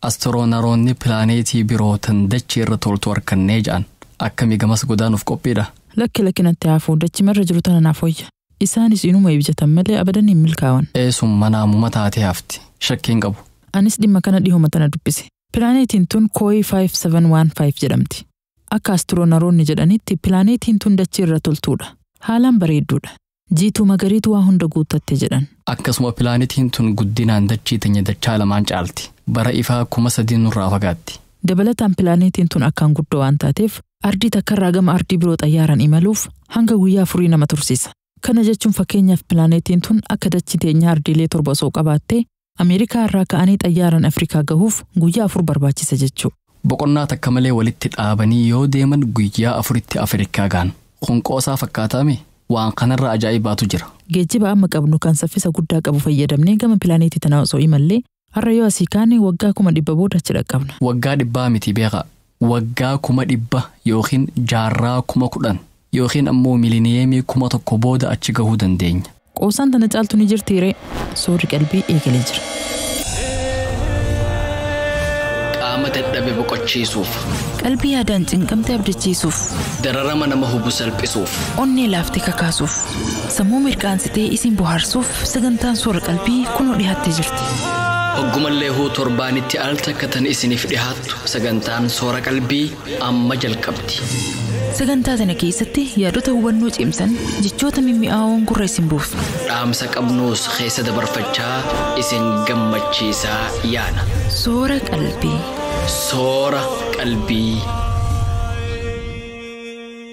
Astiroonaroonni pilaaneetii biroo tan dachee irra toltu harkannee ja'an. Akkamii gamas godaanuuf qophiidha? Lakki lakkinatti hafuu dachimarra jiru tana naaf wayya. Isaanis inuma ibjatan malee abadan hin milkaa'an. Eesum manaamuma taatee hafti. Shakkiin qabu. Anis dhimma kana dhihuma tana dubbise. Pilaaneetiin tun Kooyi 5715 jedhamti. Akka astiroonaroonni jedhanitti pilaaneetiin tun dachee irra toltuudha. Haalaan bareedduudha. Jiituu magariitu waa hunda guuttatte jedhan. Akkasuma pilaanetiin tun guddinaan dachii teenya dachaa lamaan caalti. Bara ifaa 3000 nurraa fagaatti. Dabalataan pilaaneetiin tun akkaan guddoo waan taateef ardii takkarraa gama ardii biroo xayyaaraan imaluuf hanga guyyaa 4 nama tursiisa. Kana jechuun fakkeenyaaf pilaaneetiin tun akka dachii teenyaa ardiilee 7 osoo qabaattee Ameerikaa irraa ka'anii xayyaaraan Afrikaa gahuuf guyyaa 4 barbaachisa jechuudha. Boqonnaa takka malee walitti dhaabanii yoo deeman guyyaa 4tti Afrikaa gahan. Kun qoosaa fakkaataame waan kanarra ajaa'ibaatu jira. Geejjiba amma qabnu kan saffisa guddaa qabu fayyadamnee gama pilaaneetii tanaa osoo imallee har'a yoo asii kaane waggaa 100,000 booda achi dhaqqabna. Waggaa 100 miti beekaa. Waggaa 100,000 yookiin jaarraa 10,000 yookiin ammoo miilineemii 1000 booda achi gahuu dandeenya. Qoosaan tana caaltu ni jirti ree. Soorri qalbii eegalee jira. Qaama dadhabe boqochiisuuf. Qalbii yaadaan cinqamte abdachiisuuf. Dararama nama hubu salphisuuf. Onnee laaftee kakaasuuf. Sammuu mirqaansitee isin bohaarsuuf sagantaan soora qalbii kunoo dhiyaattee jirti. Hoggumallee huu torbaanitti al takka tan isiniif dhihaattu sagantaan soora qalbii amma jalqabdi. Sagantaa tana keessatti yaadota hubannoo cimsan jechoota mimmi'aawoon gurra isin buusu. Dhaamsa qabnuus keessa dabarfachaa isin gammachiisaa yaana. Soora qalbii. Soora qalbii.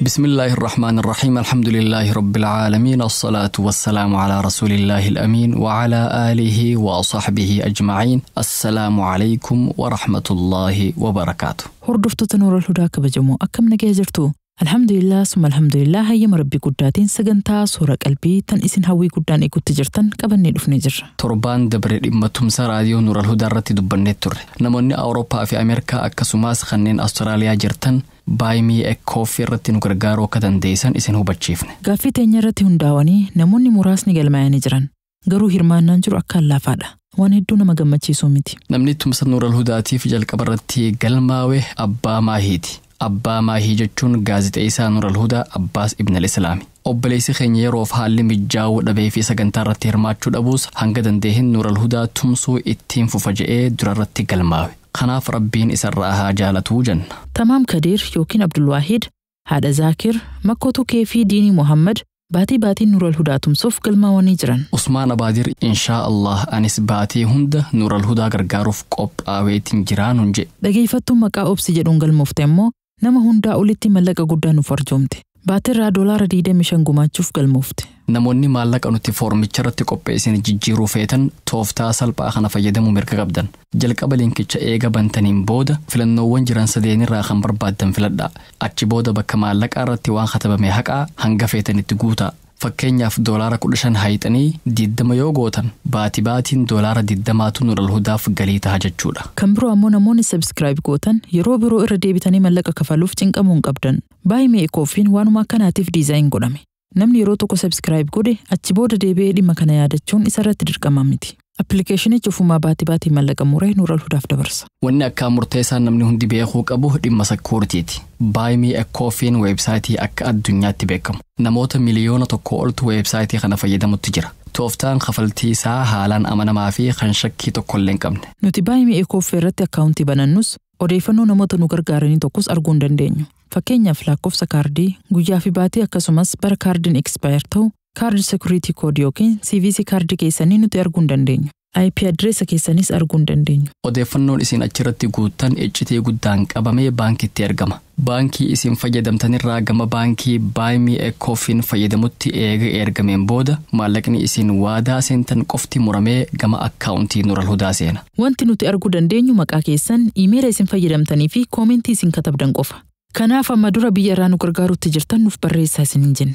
بسم الله الرحمن الرحيم الحمد لله رب العالمين الصلاة والسلام على رسول الله الأمين وعلى آله وصحبه أجمعين السلام عليكم ورحمة الله وبركاته. Hordoftoota Nuurul Hudaa kabajamoo akkam nagaya jirtu? Alhamdulillah summa alhamdulillah hayyama rabbii guddaatiin sagantaa soora qalbii tan isin hawwii guddaan eegutti jirtan qabannee dhufnee jirra. Torbaan dabre dhimma tumsa raadiyoo Nuurul Hudaa irratti dubbannee turre. Namoonni Awurooppaa fi Ameerikaa akkasumas kanneen Awustiraaliyaa jirtan Buy Me a Coffee irratti nu gargaaruu akka dandeessan isin hubachiifne. Gaaffii teenya irratti hundaa'anii namoonni muraasni galmaa'anii jiran. Garuu hirmaannaan jiru akka laafaadha. Waan hedduu nama gammachiisuu miti. Namni tumsa Nuurul Hudaatiif jalqaba irratti galmaawe Abbaa Maahiiti. Abbaa Maahii jechuun gaazexeessaa Nuurul Hudaa Abbaas Ibn al-Islaami. Obboleessi keenya yeroof haalli mijaa'uu dhabee fi sagantaa irratti hirmaachuu dhabuus hanga dandeenyeen Nuurul Hudaa tumsuu ittiin fufa je'ee dura irratti galmaawe. Kanaaf rabbiin isarraa haa jaalatuu jenna. Tamaam Kadir yookiin Abdulwaahid, haadha Zaakir, Makkoo Tukee fi Diinii Muhammad baatii baatiin Nuurul Hudaa tumsuuf galmaawanii jiran. Usmaan Abaadir inshaa Allah anis baatii hunda Nuurul Hudaa gargaaruuf qophaaweetiin jiraa nun jedhe. Dhageeffattuun maqaa obsi jedhuun galmoofte immoo nama hundaa olitti mallaqa guddaa nuuf arjoomte. Baatirraa $25 gumaachuuf galmoofte. Namoonni maallaqa nuti foormicha irratti qopheessine jijjiiruu feetan tooftaa salphaa kana fayyadamuu mirga qabdan. Jalqaba linkicha eega bantaniin booda filannoowwan jiran sadeenirraa kan barbaaddan filadhaa. Achi booda bakka maallaqaa irratti waan katabame haqaa hanga feetanitti guutaa. Fakkeenyaaf $15 haayixanii 20 yoo gootan baati baatiin $20 Nuurul Hudaaf galii ta'a jechuudha. Kan biroo ammoo namoonni subscribe gootan yeroo biroo irra deebitanii mallaqa kafaluuf cinqamuu hin qabdan. Buy Me a Coffeen waanuma akkanaatiif design godhame. Namni yeroo tokko subscribe godhe achi booda deebi'ee dhimma kana yaadachuun isarratti dirqama miti. Appilikeeshinichi ofumaa baatii baatii mallaqa muree Nuurul Hudaaf dabarsa. Wanni akkaan murteessaan namni hundi beekuu qabu dhimma security. Buy Me a Coffeen weebsaayitii akka addunyaatti beekamu. Namoota 1 miliyoona oltu weebsaayitii kana fayyadamutti jira. Tooftaan kafaltii isaa haalaan amanamaa fi kan shakkii tokkollee hin qabne. Nuti Buy Me a Coffee irratti akkaawuntii banannus odeeffannoo namoota nu gargaaranii tokkos arguu hin dandeenyu. Fakkeenyaaf lakkoofsa kaardii, guyyaa fi baatii akkasumas bara kaardiin expire ta'u, kaardii security code yookiin CVC kaardii keessanii nuti arguu hin dandeenyu. IP adreessa keessanis arguu hin dandeenyu. Odeeffannoon isin achirratti guuttan iccitii guddaan qabamee baankitti ergama. Baankii isin fayyadamtanirraa gama baankii Buy Me a Coffeen fayyadamutti eega ergameen booda maallaqni isin waadaa seentan qofti muramee gama akkaawuntii Nuural Hudaa seena. Wanti nuti arguu dandeenyu maqaa keessan, iimeela isin fayyadamtanii fi koomentii isin katabdan qofa. Kanaaf amma dura biyya irraa nu gargaarutti jirtan nuuf barreessaa isin hin jenne.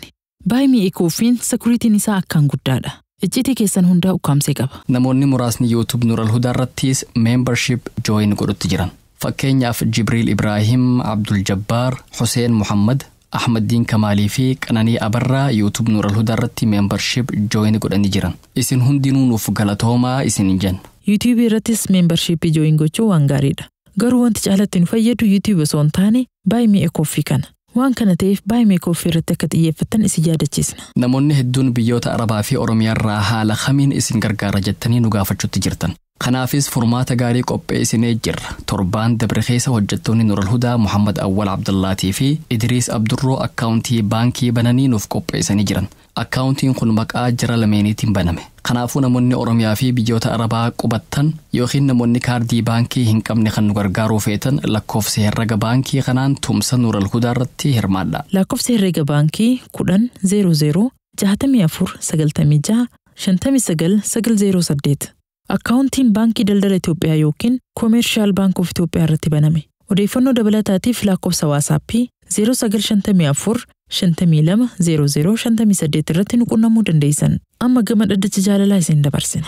Buy Me a Coffeen securityn isaa akkaan guddaadha. Iccitii keessan hundaa ukkaamsee qaba. Namoonni muraasni YouTube Nuural Hudaa irrattis membership join godhutti jiran. Fakkeenyaaf Jibriil Ibraahim, Abdul Jabbaar, Hussein Muhammad, Ahmaddiin Kamaalii fi Qananii Abarraa YouTube Nuural Hudaa irratti membership join godhanii jiran. Isin hundinuu nuuf galatoomaa isin hin jenna. YouTube irrattis membership join gochuu waan gaariidha. Garuu wanti caalatti nu fayyadu YouTube osoo hin taane Buy Me a Coffee kana. Waan kana ta'eef Buy Me a Coffee irratti akka xiyyeeffattan isin yaadachiisna. Namoonni hedduun biyyoota Arabaa fi Oromiyaarraa haala kamiin isin gargaara jettanii nu gaafachuutti jirtan. Kanaafis furmaata gaarii qopheessinee jirra. Torbaan dabre keessa hojjettoonni Nural Hudaa Muhammad Awwal Abdullaatii fi Idriis Abdurroo akkaawuntii baankii bananii nuuf qopheessanii jiran. Akkaawuntiin kun maqaa jara lameeniitiin baname. Kanaafuu namoonni Oromiyaa fi biyyoota Arabaa qubattan yookiin namoonni kaardii baankii hin qabne kan nu gargaaruu feetan lakkoofsa herrega baankii kanaan tumsa Nural Hudaa irratti hirmaadha. Lakkoofsa herrega baankii 10 00 64 96 59 908. Akkaawuntiin Baankii Daldala Itoophiyaa yookiin Commercial Bank of Itoophiyaa irratti baname. Odeeffannoo dabalataatiif lakkoofsa WhatsAppii 0954 52 00 58 irratti nu qunnamuu dandeessan. Amma gama dhaddacha jaalalaa isin dabarsina.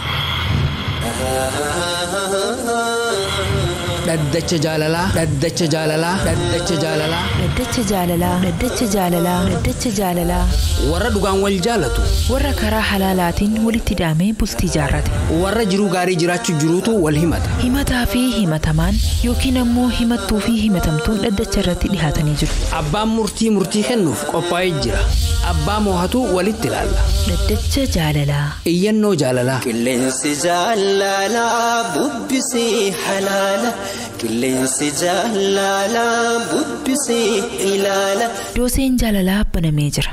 Dhaddacha jaalalaa. Dhaddacha jaalalaa. Dhaddacha jaalalaa. Dhaddacha jaalalaa. Dhaddacha jaalalaa. Dhaddacha jaalalaa. Warra dhugaan wal jaalatu. Warra karaa halaalaatiin walitti hidhamee bultii jaarrate. Warra jiruu gaarii jiraachuu jiruutu wal himata. Himataa fi himatamaan yookiin ammoo himattuu fi himatamtuun dhaddacha irratti dhihaatanii jiru. Abbaan murtii murtii kennuuf qophaa'ee jira. Abbaa moohatu walitti ilaalla. Dhaddacha jaalalaa. Iyyannoo jaalalaa. Qilleensi jaalalaa bubbisee halaala. Qilleensi jaalalaa bubbisee ilaala. Dooseen jaalalaa banamee jira.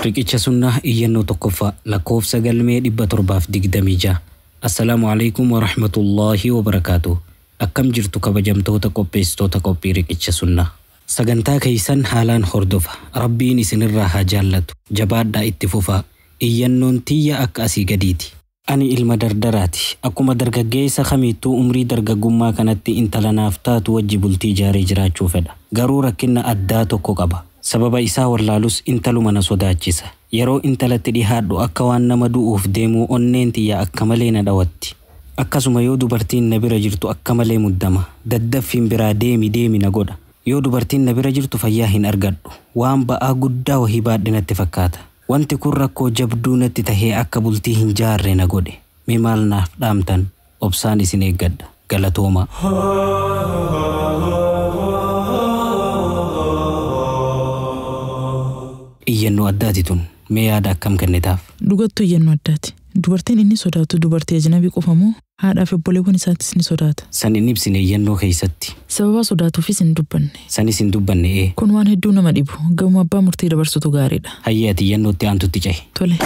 Riqicha sunnaa iyyannoo tokkoffaa lakkoofsa galmee 726. Assalaamu alaikum wa rahmatullaahi wa barakaatu. Akkam jirtu kabajamtoota qopheessitoota qophii riqicha sunnaa. Sagantaa keessan haalaan hordofa. Rabbiin isinirraa haa jaallatu. Jabaadhaa itti fufaa. Iyyannoon tiyya akka asii gadiiti. Ani ilma dardaraati. Akkuma dargaggeessa kamiittuu umrii dargaggummaa kanatti intala naaf taatu wajji bultii ijaaree jiraachuu fedha. Garuu rakkina addaa tokko qaba. Sababa isaa wallaalus intaluma na sodaachisa. Yeroo intalatti dhihaadhu akka waan nama du'uuf deemuu onneen tiyya akka malee na dhawatti. Akkasuma yoo dubartiin na bira jirtu akka malee muddama. Daddaffiin biraa deemi deemi na godha. Yoo dubartiin na bira jirtu fayyaa hin argadhu. Waan ba'aa guddaa wahii baadhe natti fakkaata. Wanti kun rakkoo jabduu natti tahee akka bultii hin jaarre na godhe. Mee maal naaf dhaamtan? Obsaan isin eeggadha. Galatoomaa. Iyyannoo addaati tun. Mee yaada akkam kennitaaf? Dhugattuu iyyannoo addaati. Dubartiin inni sodaatu dubartii ajnabii qofa moo haadhaa fi obboleewwan isaattis ni sodaata? San hin ibsine iyyannoo keessatti. Sababa sodaatuufis hin dubbanne. Sanis hin dubbanne ee. Kun waan hedduu nama dhibu. Gama abbaa murtii dabarsutu gaariidha. Hayyee ati iyyannootti aantutti cehi. Tole.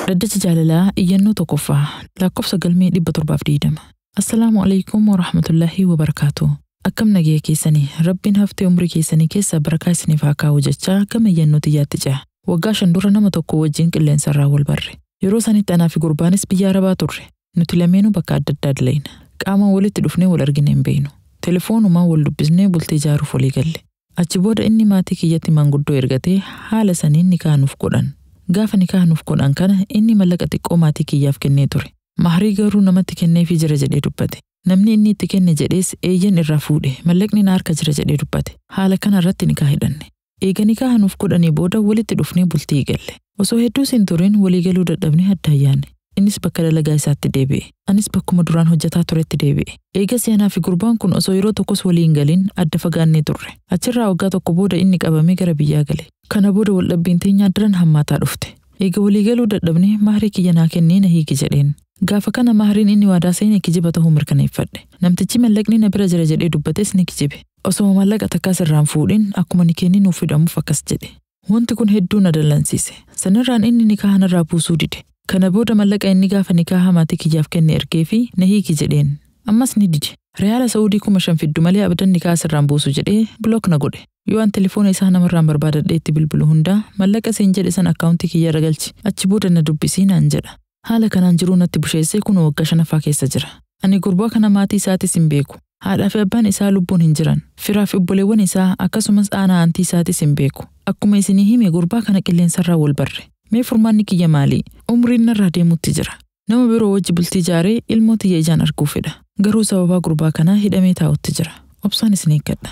Dhaddacha jaalalaa iyyannoo tokkoffaa lakkoofsa galmee 720. Assalaamu alaikum wa rahmatullaahi wa barakaatu. Akkam nagaya keessanii Rabbiin haftee umrii keessanii keessa barakaa isiniif haa kaa'u jechaa gama iyyannoo xiyyaatti ce'a. Waggaa 5 dura nama tokko wajjin qilleensarraa wal barre. Yeroo sanitti anaa fi gurbaanis biyya Arabaa turre. Nuti lameenuu bakka adda addaa dalayna. Qaamaan walitti dhufnee wal argine hin beeknu. Telefoonumaan wal dubbisnee bultii ijaaruuf walii galle. Achi booda inni maatii kiyyatti maanguddoo ergatee haala saniin nikaa nuuf godhan. Gaafa nikaa nuuf godhan kana inni mallaqa xiqqoo maatii kiyyaaf kennee ture. Mahrii garuu namatti kenneefii jira jedhee dubbate. Namni inni itti kenne jedhees eeyyan irraa fuudhe mallaqni na harka jira jedhee dubbate. Haala kana irratti nikaa hidhanne. Eega nikaa nuuf godhanii booda walitti dhufnee bultii galle. Osoo hedduus hin turin walii galuu dadhabnee adda yaane. Innis bakka dalagaa isaatti deebi'e. Anis bakkuma duraan hojjetaa turetti deebi'e. Eegas anaa fi gurbaan kun osoo yeroo tokkos walii hin galin adda fagaannee turre. Achirraa waggaa tokko booda inni qabamee gara biyyaa gale. Kana booda waldhabbiin teenya daran hammaataa dhufte. Eega walii galuu dadhabnee mahrii kiyya naa kennee na hiiki jedheen. Gaafa kana mahriin inni waadaa seene kijiba ta'uu mirkaneeffadhe. Namtichi mallaqni na bira jira jedhee dubbates ni kijibe. Osoma mallaqa takkaas irraan fuudhin akkuma ni kenni nuuf fidhamuuf akkas jedhe. Wanti kun hedduu na dallansiise. Sanirraan inni nikaa narraa buusuu dide. Kana booda mallaqa inni gaafa nikaa maatii kiyyaaf kenne ergee fi na hiiki jedheen. Ammas ni dide. Riyaala Saa'udii 5,000 fiddu malee abadan nikaa sirraan buusu jedhee block na godhe. Yoo an telefoona isaa namarraan barbaadadhee itti bilbilu hundaa mallaqa siin jedhe san akkaawuntii kiyya irra galchi. Achi booda na dubbisii naan jedha. Haala kanaan jiruu natti busheessee kun waggaa 5ffaa keessa jira. Ani gurbaa kana maatii isaatis hin beeku. Haadhaa fi abbaan isaa lubbuun hin jiran. Firaa fi obboleewwan isaa akkasumas aanaa aantii isaatis hin beeku. Akkuma isinii hime gurbaa kana qilleensarraa wal barre. Mee furmaanni kiyya maali? Umriin narraa deemutti jira. Nama biroo wajji bultii ijaaree ilmoo tiyya ijaan arguu fedha. Garuu sababaa gurbaa kanaa hidhamee taa'utti jira. Obsaan isin eeggadha.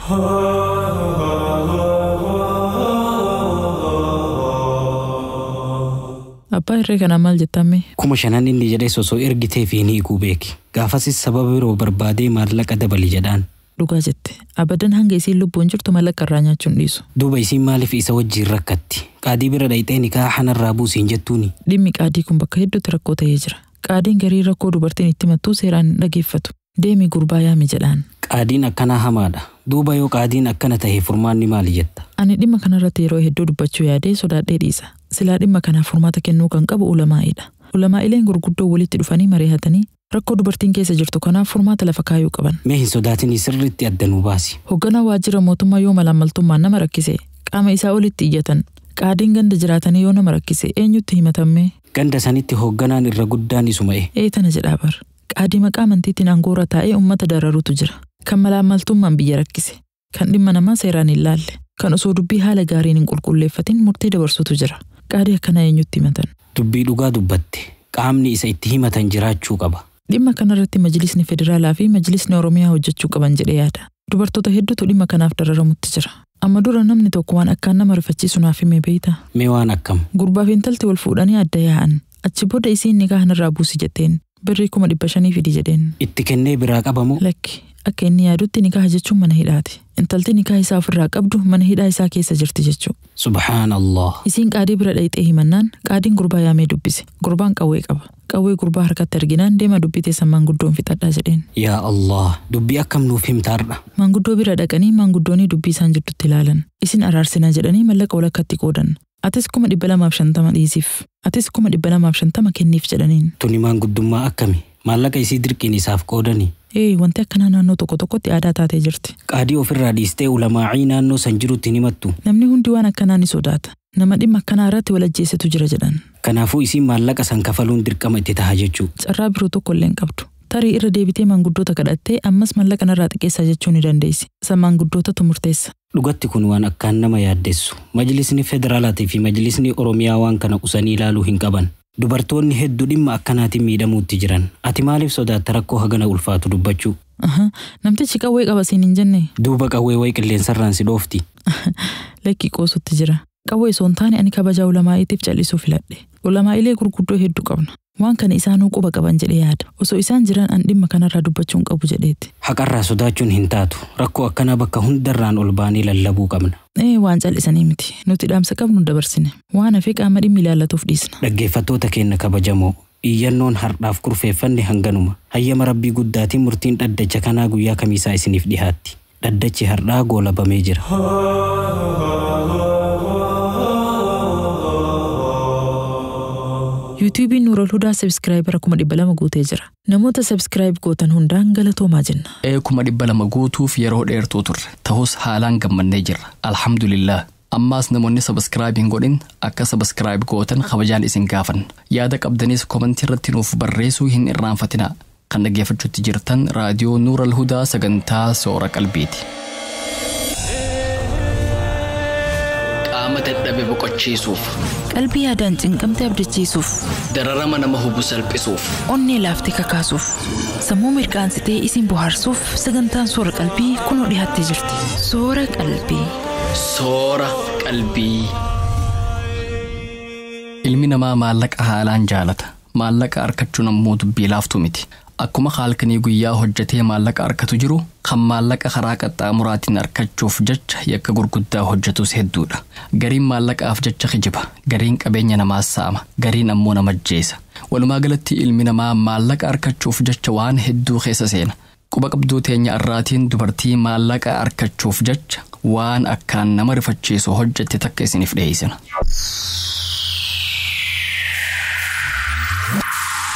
Abbaa irree kanaa maal jettame? 5,000 inni jedhee osoo ergitee fi ni hiikuu beeki. Gaafasis sababa biroo barbaadee maallaqa dabali jedhaan. Dhugaa jette. Abadan hanga isiin lubbuun jirtu maallaqa irraa nyaachuun dhiisu. Duuba isiin maaliif isa wajjiin rakkatti? Qaadii bira dhayxee nikaa hanarraa buusiin jettuuni. Dhimmi qaadii kun bakka hedduutti rakkoo ta'ee jira. Qaadiin garii rakkoo dubartiin itti mattuu seeraan hin dhageeffatu. Deemi gurbaa yaami jedhaan. Qaadiin akkanaa hamaadha. Duuba yoo qaadiin akkana ta'e furmaanni maali jetta? Ani dhimma kanarratti yeroo hedduu dubbachuu yaadee sodaadhee dhiisa. Silaa dhimma kanaaf furmaata kennuu kan qabu ulamaa'iidha. Ulamaa'ileen gurguddoo walitti dhufanii mari'atanii rakkoo dubartiin keessa jirtu kanaaf furmaata lafa kaayuu qaban. Mee hin sodaatinii sirriitti adda nuu baasi. Hoogganaa waajjira mootummaa yoo malaammaltummaan nama rakkise qaama isaa olitti iyyatan. Qaadiin ganda jiraatanii yoo nama rakkise eenyutti himatamee? Ganda sanitti hoogganaan irra guddaan isuma. Ee tana jedhaa bar. Qaadii maqaa amantiitiin aangoorra taa'ee uummata dararutu jira. Kan malaammaltummaan biyya rakkise. Kan dhimma namaa seeraan hin laalle. Kan osoo dubbii haala gaariin hin qulqulleeffatin murtii dabarsutu jira. Qaadii akkanaa eenyutti himatan? Dubbii dhugaa dubbatte. Qaamni isa itti himatan jiraachuu qaba. Dhimma kanarratti Majlisni Federaalaa fi Majlisni Oromiyaa hojjechuu qaban jedhee yaada. Dubartoota hedduutu dhimma kanaaf dararamutti jira. Amma dura namni tokko waan akkaan nama rifachiisu naaf hime beeyta. Mee waan akkam? Gurbaa fi intalti wal fuudhanii adda yaa'an. Achi booda isiin nikaa kanarraa buusi jetteen. Birrii 500,000 fidi jedheen. Itti kennee biraa qabamoo? Lakki akka inni yaadutti nikaa jechuun mana hidhaati. Intalti nikaa isaa ofirraa qabdu mana hidhaa isaa keessa jirti jechuudha. Subhaanallah. Isiin qaadii bira dhayxee himannaan qaadiin gurbaa yaamee dubbise. Gurbaan qawwee qaba. Qawwee gurbaa harkatti arginaan deema dubbii teessan maanguddoon fixadhaa jedheen. Yaa Allah, dubbii akkam nuuf himtaarra. Maanguddoo bira dhaqanii maanguddoonii dubbii isaan jidduutti ilaalan. Isin araarsinaa jedhanii mallaqa walakkatti qoodan. Atis 250,000 dhiisiif. Atis 250,000 kenniif jedhaniin. Tuni maanguddummaa akkami? Maallaqa isii dirqiin isaaf qoodani. Ee wanti akkanaa naannoo tokko tokkotti aadaa taatee jirti. Qaadii ofirraa dhiistee ulamaa'ii naannoo san jirutti hin himattu. Namni hundi waan akkanaa ni sodaata. Nama dhimma akkanaa irratti wal ajjeesetu jira jedhan. Kanaafuu isiin maallaqa san kafaluun dirqama itti taha jechuu. Carraa biroo tokko illee hin qabdu. Tarii irra deebitee maanguddoota kadhattee ammas maallaqa narraa xiqqeessaa jechuu ni dandeessi. San maanguddootatu murteessa. Dhugatti kun waan akkaan nama yaaddessu. Majlisni Federaalaatii fi Majlisni Oromiyaa waan kana qusanii ilaaluu hin qaban. Dubartoonni hedduu dhimma akkanaatiin miidhamuutti jiran. Ati maaliif sodaatta rakkoo hagana ulfaatu dubbachuu? Namtichi qawwee qaba siin hin jenne. Duuba qawwee wayi qilleensarraan si dhoofti. Lakki qoosutti jira. Qawwee osoo hin taane ani kabajaa ulamaa'iitiif callisuu filadhe. Ulamaa'ilee gurguddoo hedduu qabna. Waan kana isaanuu quba qaban jedhee yaada. Osoo isaan jiran an dhimma kanarraa dubbachuu hin qabu jedheeti. Haqarraa sodaachuun hin taatu. Rakkoo akkanaa bakka hundarraan ol baanee lallabuu qabna. Ee waan callisanii miti. Nuti dhaamsa qabnu dabarsine. Waan hafee qaama dhimmi ilaallatuuf dhiisna. Dhaggeeffattoota keenya kabajamoo. Iyyannoon har'aaf kurfeeffanne hanganuma. Hayyama Rabbii guddaatiin murtiin dhaddacha kanaa guyyaa kamiisaa isiniif dhihaatti. Dhaddachi har'aa goolabamee jira. yuutuubiin Nuurol Hudaa sabskraayibara 200,000 guutee jira. Namoota sabskraayib gootan hundaan galatoomaa jenna. 200,000 guutuuf yeroo dheertuu turre. Ta'us haalaan gammannee jirra. Alhamdulillah. Ammaas namoonni sabskraayib hin godhin akka sabskraayib gootan kabajaan isin gaafan. Yaada qabdanis komantii irratti nuuf barreessuu hin irraanfatinaa. Kan dhaggeeffachuutti jirtan raadiyoo Nuural Hudaa sagantaa Soora Qalbiiti. Qaama dadhabe boqochiisuuf. Qalbii yaadaan cinqamte abdachiisuuf. Dararama nama hubu salphisuuf. Onnee laaftee kakaasuuf. Sammuu mirqaansitee isin bohaarsuuf sagantaan Soora Qalbii kunoo dhiyaattee jirti. Soora Qalbii. Soora Qalbii. Ilmi namaa maallaqa haalaan jaalata. Maallaqa argachuun ammoo dubbii laaftuu miti. Akkuma halkanii guyyaa hojjetee maallaqa argatu jiru, kan maallaqa karaa qaxxaamuraatiin argachuuf jecha yakka gurguddaa hojjetus hedduudha. Gariin maallaqaaf jecha kijiba, gariin qabeenya namaas saama, gariin ammoo nama ajjeesa. Walumaa galatti ilmi namaa maallaqa argachuuf jecha waan hedduu keessa seena. Quba qabduu teenya irraatiin dubartii maallaqa argachuuf jecha waan akkaan nama rifachiisu hojjette takka isiniif dhiyeessina.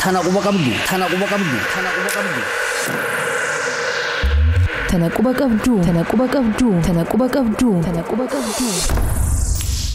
Tana quba qabdu. Tana quba qabdu. Tana quba qabdu. Tana quba qabdu. Tana quba qabdu. Tana quba qabdu. Tana quba qabdu.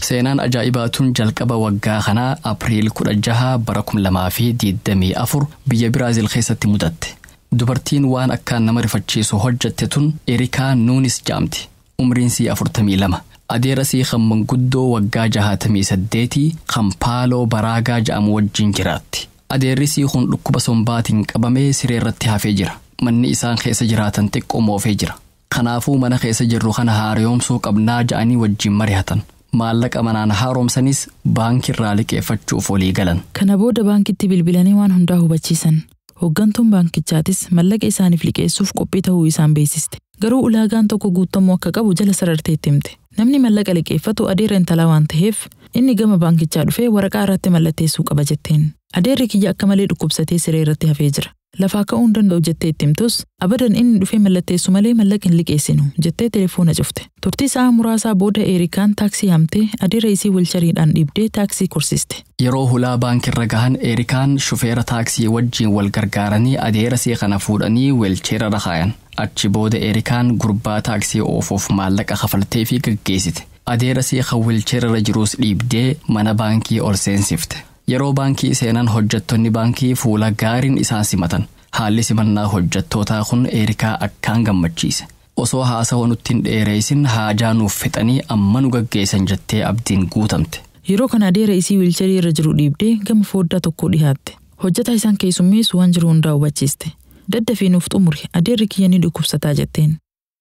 Seenaan ajaa'ibaatuun jalqaba waggaa kanaa Apriil 16 bara 2024 biyya Biraazil keessatti mudatte. Dubartiin waan akkaan nama rifachiisu hojjette tun Erikaa Nuunis jedhamti. Umriin sii 42. Adeera sii kan manguddoo waggaa 68 kan Paaloo Baraagaa jedhamu wajjin jiraatti. Adeerri sii kun dhukkuba sombaatiin qabamee siree irratti hafee jira. Manni isaan keessa jiraatan xiqqoo moofee jira. Kanaafuu mana keessa jirru kana haaromsuu qabnaa ja'anii wajjin mari'atan. Maallaqa manaan haaromsanis baankiirraa liqeeffachuuf walii galan. Kana booda baankitti bilbilanii waan hundaa hubachiisan. Hooggantuun baankichaatis mallaqa isaaniif liqeessuuf qophii ta'uu isaan beeksiste. Garuu ulaagaan tokko guutamuu akka qabu jala sarartee itti himte. Namni mallaqa liqeeffatu adeera intalaa waan ta'eef inni gama baankichaa dhufee waraqaa irratti mallatteessuu qaba jetteen. Adeerri kiyya akka malee dhukkubsatee siree irratti hafee jira. Lafaa ka'uu hin danda'u jettee itti himtus abadan inni dhufee mallatteessu malee mallaqa hin liqeessinu jettee telefoona cufte. Turtii sa'a muraasaa booda Eerikaan taaksii hamtee adeera isii wilchariidhaan dhiibdee taaksii korsiste. Yeroo hulaa baankiirra gahan Eerikaan shufeera taaksii wajjiin wal gargaaranii adeera isii kana fuudhanii weelcheerra kaayan. Achi booda Eerikaan gurbaa taaksii oofuuf maallaqa kafaltee fi gaggeessite. Adeera isii kan weelcheerra jirus dhiibdee mana baankii ol seensifte. Yeroo baankii seenan hojjettoonni baankii fuula gaariin isaan simatan. Haalli simannaa hojjettootaa kun Eerikaa akkaan gammachiise. Osoo haasawa nutti hin dheereessin haajaa nuuf fixanii amma nu gaggeessan jettee abdiin guutamte. Yeroo kana adeera isii wiilcharii irra jiru dhiibdee gama foddaa tokko dhihaatte. Hojjetaa isaan keessummeessu waan jiru hundaa hubachiiste. Daddafii nuuf xumuri adeerri kiyya ni dhukkubsataa jetteen.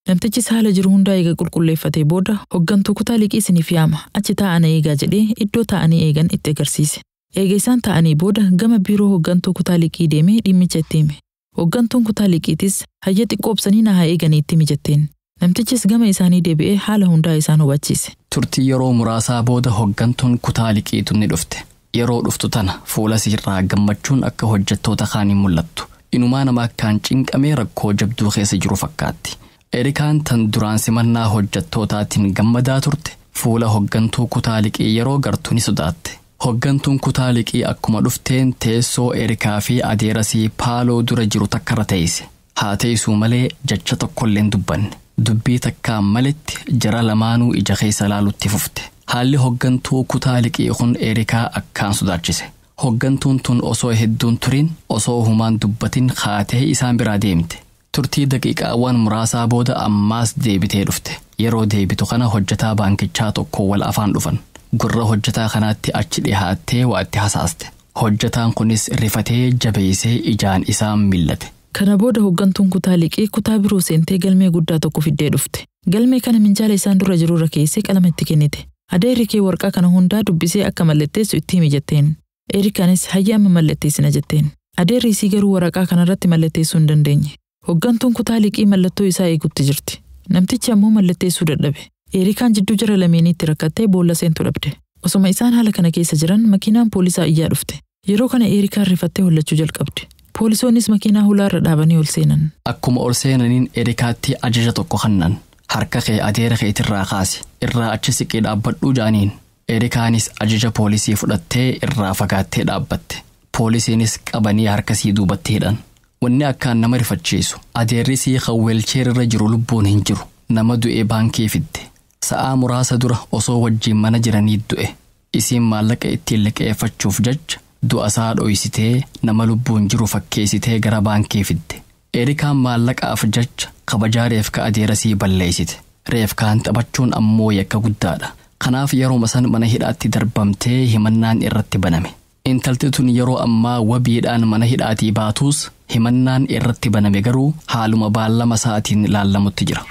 Namtichis haala jiru hundaa eega qulqulleeffatee booda hoggantuu kutaa liqii isiniif yaama achi taa'anii eegaa jedhee iddoo taa'anii eegan itti agarsiise. Eega isaan taa'anii booda gama biiroo hoggantuu kutaa liqii deemee dhimmicha itti hime. Hoggantuun kutaa liqiitis hayya xiqqoobsanii na haa eeganii itti himi jetteen. Namtichis gama isaanii deebi'ee haala hundaa isaan hubachiise. Turtii yeroo muraasaa booda hoggantuun kutaa liqiitu ni dhufte. Yeroo dhuftu tana fuula siirraa gammachuun akka hojjettoota kaaniin mul'attu. Inumaa nama akkaan cinqamee rakkoo jabduu keessa jiru fakkaatti. Erikaan tan duraan simannaa hojjettootaatiin gammadaa turte fuula hoggantuu kutaa liqii yeroo gartuu ni sodaatte. Hoggantuun kutaa liqii akkuma dhufteen teessoo Erikaa fi adeerasii paaloo dura jiru takkarra teesse. Haa teessuu malee jecha tokkollee hin dubbanne. Dubbii takkaan maletti jara lamaanuu ija keessa laalutti fufte. Haalli hoggantuu kutaa liqii kun Erikaa akkaan sodaachise. Hoggantuun tun osoo hedduun turin osoo humaan dubbatin kaatee isaan biraa deemte. Turtii daqiiqaawwan muraasaa booda ammaas deebitee dhufte. Yeroo deebitu kana hojjetaa baankichaa tokko wal afaan dhufan. Gurra hojjetaa kanaatti achi dhihaattee waa itti hasaaste. Hojjetaan kunis rifatee jabeessee ijaan isaan millate. Kana booda hoggantuun kutaa liqii kutaa biroo seentee galmee guddaa tokko fiddee dhufte. Galmee kana minjaala isaan dura jirurra keessee qalama itti kennite. Adeerri kee warqaa kana hundaa dubbisee akka mallatteessu itti himi jetteen. Erikaanis hayya amma mallatteessina jetteen. Adeerri isii garuu waraqaa kanarratti mallatteessuu hin dandeenye. Hoggantuun kutaa liqii mallattoo isaa eegutti jirti. Namtichi ammoo mallatteessuu dadhabe. Erikaan jidduu jara lameeniitti rakkattee boolla seentu dhabde. Osoma isaan haala kana keessa jiran makiinaan poolisaa iyyaa dhufte. Yeroo kana Erikaan rifattee hollachuu jalqabde. Poolisoonnis makiinaa hulaarra dhaabanii ol seenan. Akkuma ol seenaniin Erikaatti ajaja tokko kennan. Harka kee adeera keetirraa kaasi. Irraa achi siqee dhaabbadhuu jaaniin. Erikaanis ajaja poolisii fudhattee irraa fagaattee dhaabbatte. Poolisiinis qabanii harkasii duubatti hidhan. Wanni akkaan nama rifachiisu adeerri sii kan weelcheerra jiru lubbuun hin jiru. Nama du'e baankii fidde. Sa'aa muraasa dura osoo wajjiin mana jiranii du'e. Isiin maallaqa ittiin liqeeffachuuf jecha du'a isaa dho'isitee nama lubbuun jiru fakkeessitee gara baankii fidde. Erikaan maallaqaaf jecha kabajaa reefka adeerasii balleessite. Reefkaan taphachuun ammoo yakka guddaadha. Kanaaf yeroo san mana hidhaatti darbamtee himannaan irratti baname. Intalti tun yeroo ammaa wabiidhaan mana hidhaatii baatuus himannaan irratti baname garuu haaluma baallama isaatiin laallamutti jira.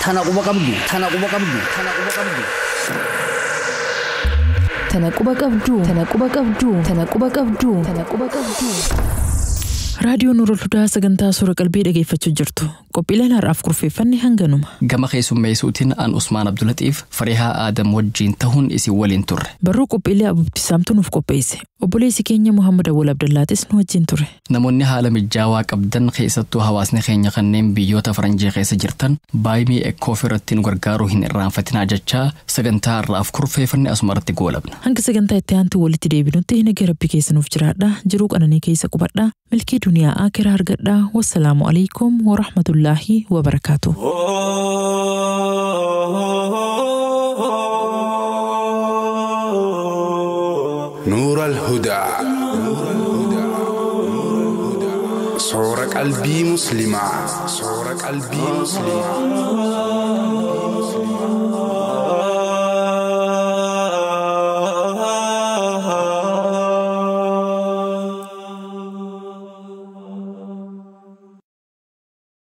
Tana quba qabdu. Tana quba qabdu. Tana quba qabdu. Tana quba qabdu. Tana quba qabdu. Tana quba qabdu. Tana quba qabdu. Raadiyoon Nuurul Hudaa sagantaa suura qalbii dhageeffachuu jirtu. Qophiileen har'aaf kurfeeffanne hanganuma. Gama keessummeessuutiin an Usmaan Abdulatiif Farihaa Aadam wajjiin tahuun isin waliin turre. Barruu qophiilee abubtisaamtu nuuf qopheesse. Obboleessi keenya Muhammad Awwal Abdallaatis nu wajjin ture. Namoonni haala mijaawaa qabdan keessattuu hawaasni keenya kanneen biyyoota faranjii keessa jirtan baay'ee ekkoof irratti nu gargaaruu hin irraanfatinaa jechaa sagantaa har'aaf kurfeeffanne asuma irratti goolabna. Hanga sagantaa itti aantu walitti deebinutti nagaa rabbi keessa nuuf jiraadha. Jiruu qananii keessa qubadha. Milkii duniyaa akiraa argadha. Wassalaamu alaikum wa rahmatullaahi wa barakaatu. نور الهدى صور قلبي مسلمة صور قلبي مسلمة.